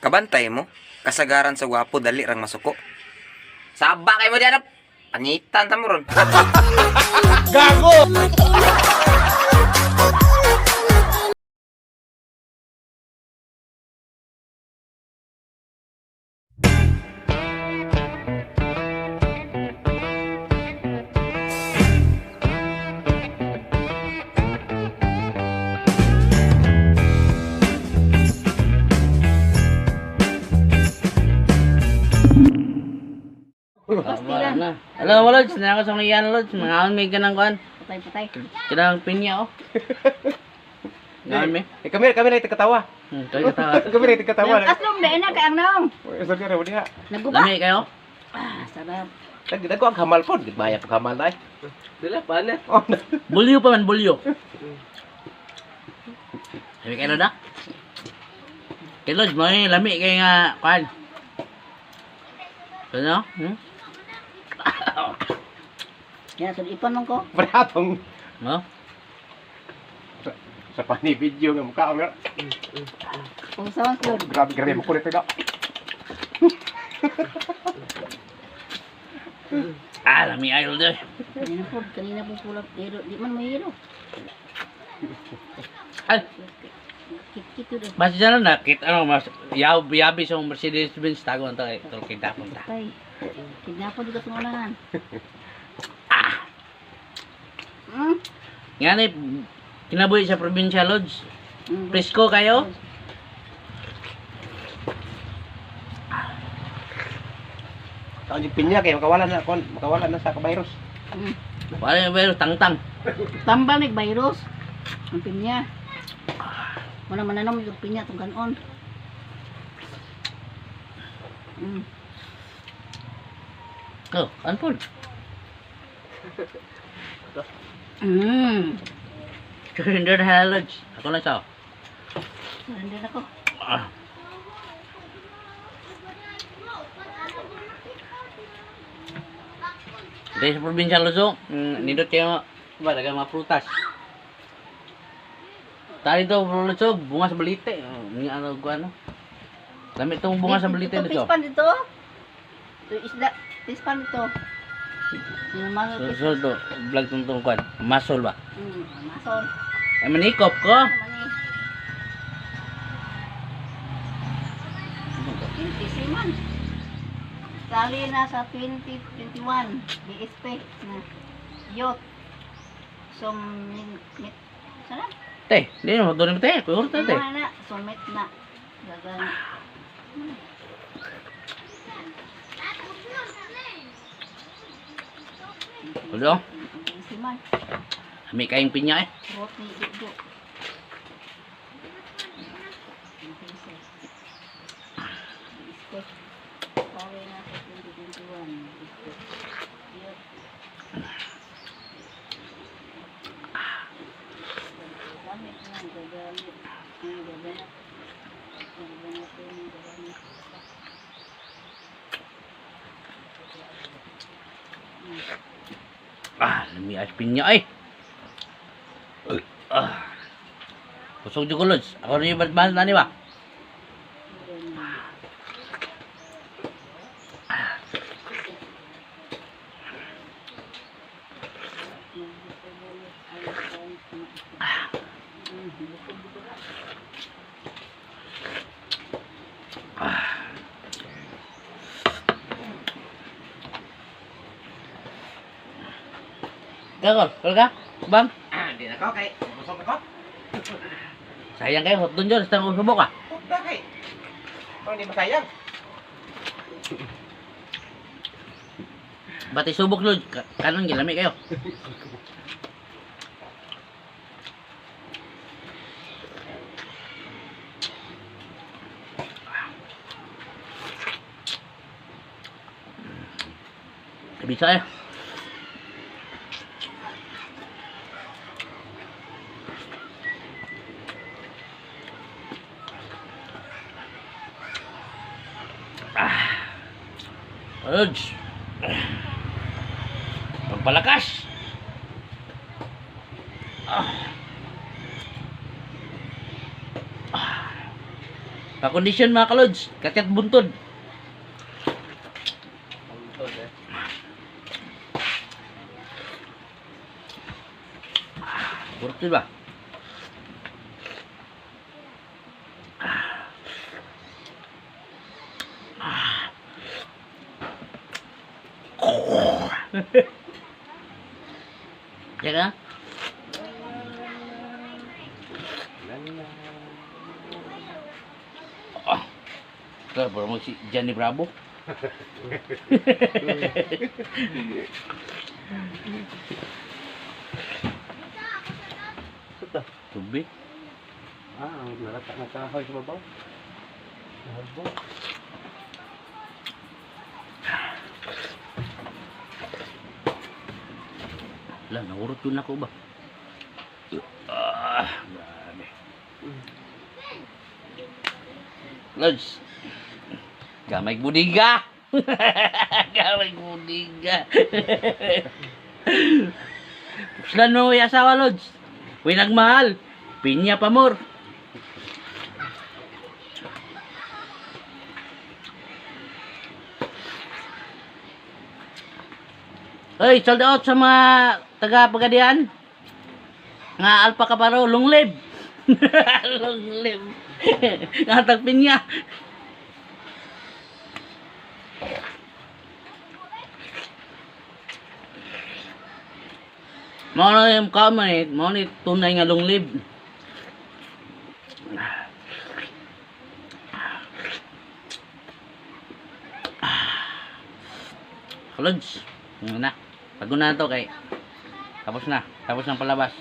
Kabantay mo, kasagaran sa gwapo dali rang masuko. Saba kay mo diyan. Panitan ta mo ron. Wala na. Alam mo, Lods, na ako sa mga yan, Lods. Mga aon may ganang kuan. Patay, patay. Kanang pinya, oh. Ngaon may. Eh, kami kami na katawa. Kay katawa. Kami na katawa. Aslom na ina kay ang naong. Sorry ra diha. Naguba. Lami kayo. Ah, sarap. Dag ko ang hamal pod, gibaya ko hamal dai. Dila pa na. Oh, Bulyo pa man, bulyo. Lami kayo na. Kay Lods, mo ni lami kay nga kuan. Ano? Hmm? Ya, sud ipon man ko. Pratong No? sa pani video nga mukha nga. Kung sa man sud. Grabe grabe mo kulit ga. Ah, lami ay Lods. Kanina po, kanina po pulap pero di man mahilo. Ay, Kit-kit yun. Eh. mas dyan na kit ano mas yaw yabi sa Mercedes Benz tago ang tayo tol kita punta. Patay. Kidnapo dito sa unahan. Ah. Mm. Nga ni kinabuhi sa probinsya Lods. Mm. Presko kayo? Taon yung pinya kay makawala na kon, makawala na sa virus. Mm. Wala yung virus, tangtang. Tambal mig virus. Ang pinya. Wala mananom yung pinya tong kanon. Mm. Oh, ano po? Mm. Surrender na Lods. Ako lang sa. Surrender ako. Ah. Dahil sa probinsya Luzon, nindot kayo, ba, daga mga prutas. Tayo daw, Luzon, bunga sa balite. Oh, Nga ano, ano. Dami itong bunga sa balite Dito, nito. pispan dito. Ito isda, pispan dito. Sinamalo So, so, to, vlog tong tong kwan. Masol ba? Masol. Ay, manikop ko. Ano man eh. 26 man. Sali na sa 2021 BSP na yacht. Sumit sana? Te, di mo, doon mo te. Kuya te. Ano na, sumit na. Gagan. Ulo, Easy man. may kayong pinya eh. Rot ni Dudo. Sali na sa 2021 BSP. Yacht. Gamit na, gagamit. Ay, gaganap. Gaganap yun, gagamit. Ah, lami as pinya eh. Ah. Kusog jud ko Lods. Ako ni Batman na ni ba? Gagol, kol ka? Bang, Ah, di na ko kay. Busog ako. sayang kayo hotdog dyan, sa subok ah. Pugda kay. Oh, di masayang. Bati subok Lods, kanon gilami kayo. Bisa eh. Ah. Lods. Pagpalakas. Ah. Ah. Pakondisyon mga kalods, katyat buntod. Purto ba? Teka. Ah. Claro, pero mo si Johnny Bravo. Tubig. Ah, ang narata na kahoy sa babaw. Nahabo. Lah, nahurot yun ako ba? Ah, grabe. Lods. Gamay budiga. Gamay budiga. Puslan mo yung asawa, Lods. Uy, nagmahal. Pinya pa more. Oy, sold out sa mga taga Pagadian. Nga Alpha Kaparo, long live. Long live. Nga tagpinya. Mao na yung kaon man eh, mao ni tunay nga long live. Kalods, na. Pagod na to kay. Tapos na. Tapos ng palabas.